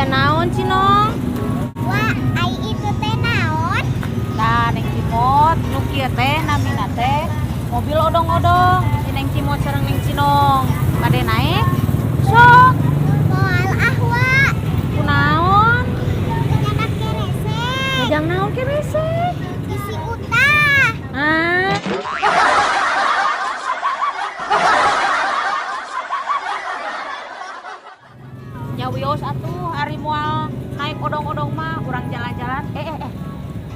Aya naon, Cinong? Wah, ai itu teh naon? Tah, Neng Cimot, nu kieu teh namina teh mobil odong-odong. Si Neng Cimot sareng Neng Cinong bade naik? Sok. Moal ah, Wa. Kunaon? Nyanak kerese. Ngejang naon kerese? Isi utah. Ah. Nya wios atuh ari moal naik odong-odong mah urang jalan-jalan. Eh.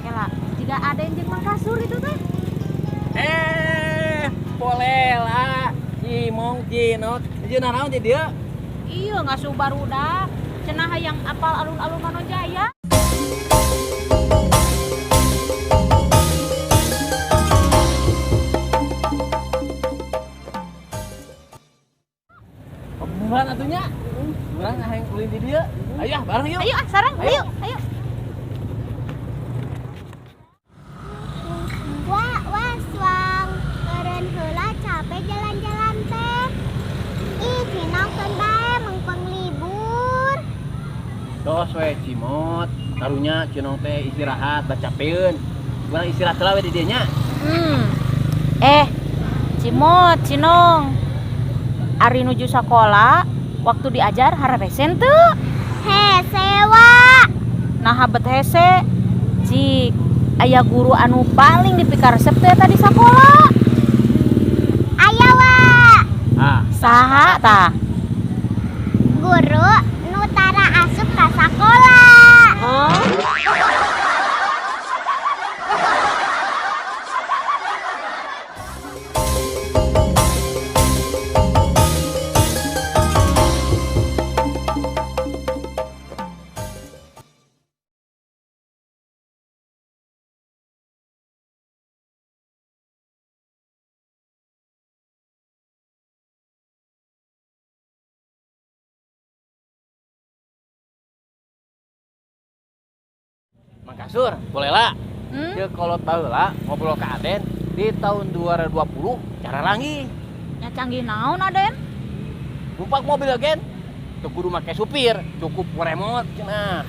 Kela, jika ada yang jeung Mang Kasur itu teh. Eh, polela, Cimong, Cinot, jeung naraon di dieu? Iya, ngasuh barudak. Cenah hayang apal alun-alun Manonjaya. Buruan atuh nya. Urang hayang ulin di dieu. Ayo ah, bareng yuk. Ayo ah, sareng, ayo, ayo. Wah, wah, suang. Keureun heula capek jalan-jalan teh. Ih, Cinong keun bae mengpeng libur. Tos we Cimot, karunya Cinong teh istirahat, da capeun. Urang istirahat heula we di dieu nya. Eh, Cimot, Cinong. Ari nuju sakola, waktu diajar hararesen teu? Hese, Wa. Nah, bet hese. Cik, aya guru anu paling dipikaresep teh tadi sakola. Aya, Wa. Ah, Saha tah? Guru nu tara asup ka sakola. Oh. Mang Kasur, polela. Hmm? Jeung kolot baheula ngobrol ka Aden di tahun 2020 cara langgih. Nya canggih naon, Aden? Numpak mobil gen, teu kudu make supir, cukup ku remote cenah.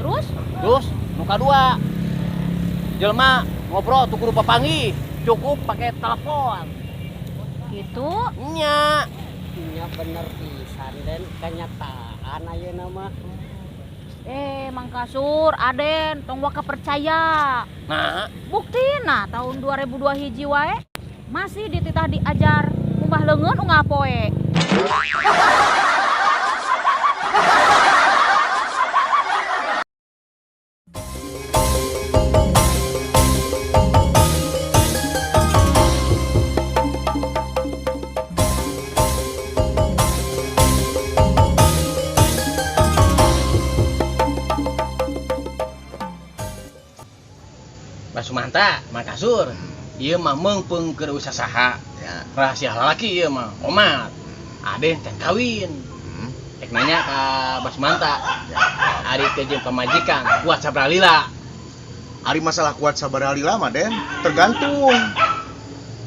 Terus? Terus nu kadua, jelema ngobrol teu kudu papanggih, cukup pakai telepon. Gitu. Nya. Nya bener pisan Den, kenyataan ayeuna mah. Mang Kasur, Aden, tong waka percaya. Nah, Buktina tahun 2002 hiji wae masih dititah diajar ngumbah leungeun unggal poe. Basumanta, Mang Kasur, ieu mah meungpeung keur usaha. Ya. Rahasia lalaki ieu mah, omat. Aden can kawin. Ek nanya ka Basumanta, ari teh jeung pamajikan kuat sabaraha lila? Ari masalah kuat sabaraha lila mah Den, tergantung.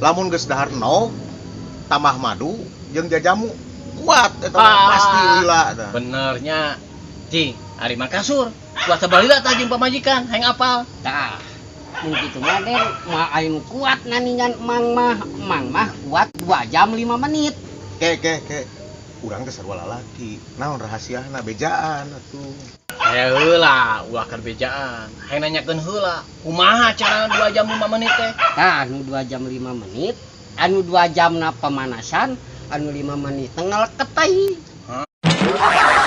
Lamun geus dahar enog, tambah madu jeung jajamu kuat eta mah Ah. pasti lila tah. Benernya, Cing, ari Mang Kasur kuat sabaraha lila tah jeung pamajikan, hayang apal. Tah, mun kitu mah Den, mah aing kuat naningan Mang mah. Mang mah kuat 2 jam 5 menit. Ke ke ke. Urang teh sarua lalaki. Naon rahasiana bejaan atuh. Aya heula, ulah keur bejaan. Hayang nanyakeun heula, kumaha carana 2 jam 5 menit teh? Tah, anu 2 jam 5 menit, anu 2 jamna pemanasan, anu 5 menit teh ngeleket tai. Hah?